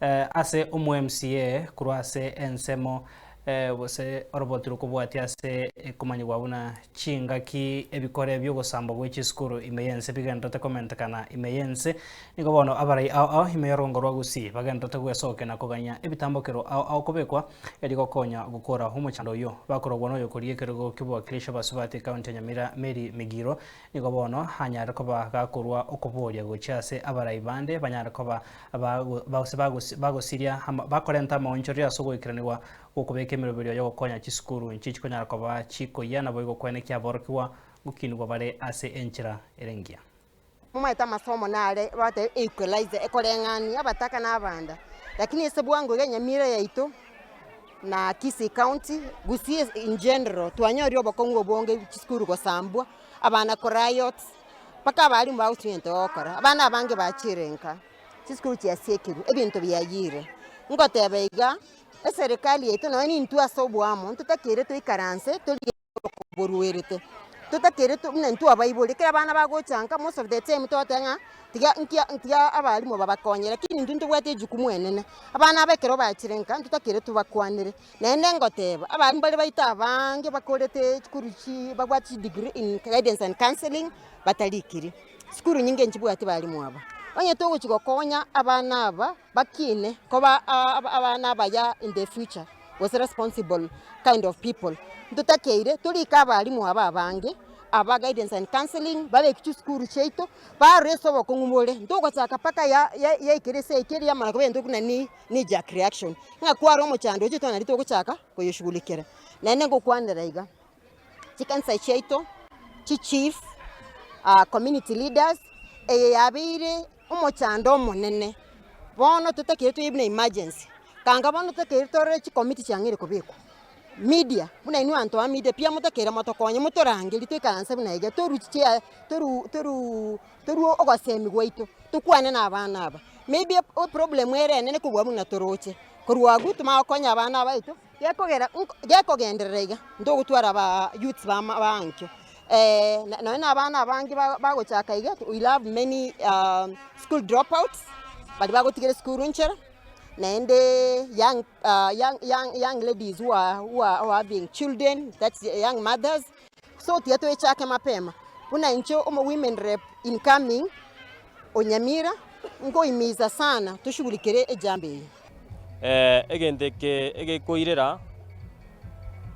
Ase omo-MCA korwa ase ensemo gose oroboti rokobwatia ase ekomanyigwa buna chingaki ebikore bi'ogosambwa gwe chisukuru ime y'ense bigendererete komentekana ime y'ense, nigo bono abarai ao ao ime y'orogongo rwa Gusii bagendererete gwesokia na kogania ebitambokero ao ao kobekwa erio gokonya gokora omochando oyio. Bakorogwa noyokoria ekerogo ki'obowakilishi abasubati ekaunti ya Nyamira Mary Migiro Nigo bono anyare koba gakorua okoboria gochia ase abarai bande banyare koba gose bagosiria bakorenta amaonchorerio ase ogoikeranigwa gw'okobeka emeroberio y'ogokonya chisukuru inche chikonyara koba chikoyia naboigo koenekia aborokigwa ngokinigwa bare ase enchera ere engiya. Momanyete amasomo nare bagoteba equalizer ekoreng'ania abataka na abanda, lakini ase bwango iga Nyamira yaito na Kisii county, Gusii in general twanyorire obokong'u obonge chisukuru gosambwa, abana koriot, mpaka abalimu bagochia egento bagokora, abana abange bachire nka, chisukuru chiasiekirwe, ebinto biayire. Ngoteba iga, eserekari yaito nonye nintwe ase oboamo ntotakeire toikaranse torigie oboruerete, totakeire to buna intwe abaibori, ekero abana bagocha nka most of the time togoteba ng'a tiga nkia tiga abalimu babakonye, lakini intwe ntobwate ejukumu enene. Abana aba ekero bachire nka ntotakeire tobakwanere. Naende ngoteba, abalimu baria baito abange bakorete chikuru chi babwate chidegree in guidance and counselling batarikiri. Sukuru nyinge nchibwati balimu aba. Onye togochi gokonya abana aba bakine koba abana abaya in the future gose responsible kind of people, ntotakeire torike abalimu aba abange aba guidance and counselling babeke chisukuru chiaito barore ase obokong'u bore, ntogochaka mpaka ya yaikire ase yaikire yamanya koba egento buna ni knee jerk reaction, ng'a kware omochando oche twana togochaka koyoshughulikera. Naende ngokwanera iga, chikanisa chiaito, chichief, community leaders, eye yabeire omochando omonene, bono totakeire toyebie buna emergency, kanga bono totakeire torore chikomiti chiang'eire kobekwa, media, buna inwe abanto ba media pi motakeire motokonye motorangerie toikaranse buna iga torwe chichea toru toru torwe ogosemi gwaito, tokwane na abana aba. Maybe eproblem ere enene kobua buna toroche, korwa abwo tomanye gokonya abana baito, gekogera nko gekogenderera iga, ntogotwara abaa youths bama bankio nonye na abana abange ba bagochaka iga, we have many school drop outs, baria bagotigera esukuru nchera, naende young young young young ladies who are who are who are having children, that's young mothers, so tiga toechake mapema, buna inche omo women rep incoming. O Nyamira, nkoimiisa sana toshugulikere ejambo eye. Egento eke egekoirera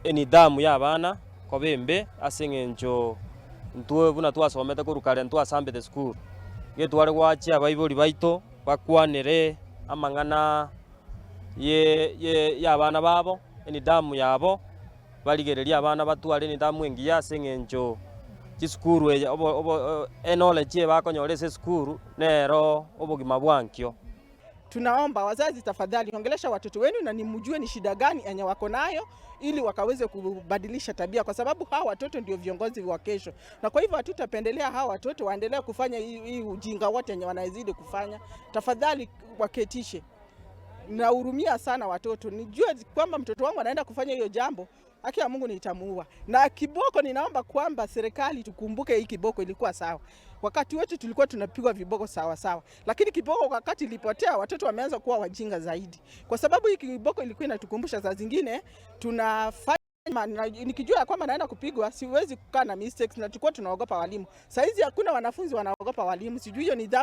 enidhamu y'abana koba embe ase eng'encho intwe buna twasomete korwa kare ntwasambete esukuru, nigo tware goachia abaibori baito bakwanere amang'ana ye ye y'abana babo, enidhamu yabo. Barigererie abana batware enidhamu engiya ase eng'encho chisukuru eye obo obo eknowledge eye bakonyora ase esukuru nero obogima bwa nkio. Tunaomba wazazi tafadhali ongelesha watoto wenu na ni mjue ni shida gani enye wako nayo ili wakaweze kubadilisha tabia, kwa sababu hawa watoto ndio viongozi wa kesho, na kwa hivyo hatutapendelea hawa watoto waendelee kufanya hii ujinga wote enye wanazidi kufanya. Tafadhali waketishe. Nahurumia sana watoto, nijue kwamba mtoto wangu anaenda kufanya hiyo jambo, haki ya Mungu nitamuua. Na kiboko, ninaomba kwamba serikali tukumbuke hii kiboko ilikuwa sawa. Wakati wetu tulikuwa tunapigwa viboko sawa sawa, lakini kiboko wakati ilipotea, watoto wameanza kuwa wajinga zaidi, kwa sababu hii kiboko ilikuwa inatukumbusha saa zingine tunafanya nikijua ya kwamba naenda kupigwa siwezi kukaa na mistakes, na tulikuwa tunaogopa walimu. Saizi hakuna wanafunzi wanaogopa walimu, sijui hiyo nidhamu.